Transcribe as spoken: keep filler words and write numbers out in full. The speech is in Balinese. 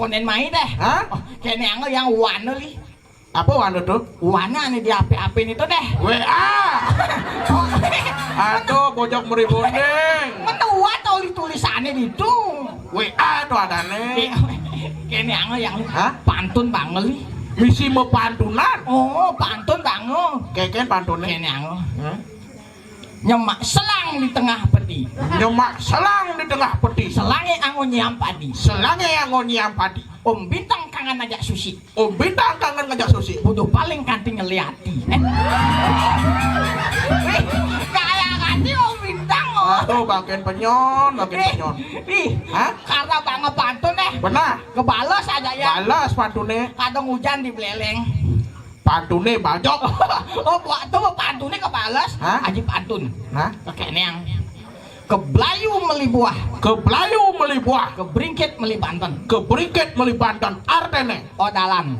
Konden mai deh. Hah? Oh, kene angel yang wana li. Apa wana tuh? Wana ane di H P-H P ini tuh deh. W A. Aduh, bojok meribondeng. Menuat oleh tulisannya itu. W A tuh adane. Kene angel yang Hah? Pantun bangel li. Misi mau pantunan. Oh, pantun bangel. Keken pantunnya. Kene angel. Hah? Nyemak selang di tengah peti. Nyemak selang di tengah peti. Selange anggo nyiam padi. Selange anggo nyiam padi. Om Bintang kangen ngajak susi. Om Bintang kangen ngajak susi. Bodoh paling kanti ngeliati. Eh. Wih, gaya kanti Om Bintang, oh. Aduh, makin penyon, makin Ih, penyon. Ih, Hah? Karena banget pantun deh. Benar. Kebales aja ya. Balas pantune. Kadang hujan di Beleleng. Pantune bajok. Oh, buat tuh pantune kebales. Hah? Aji pantun. Hah? Kekene yang ke Belayu meli buah. Ke Belayu meli buah. Ke Bringkit meli banten. Ke Bringkit meli banten. Artene. Odalan.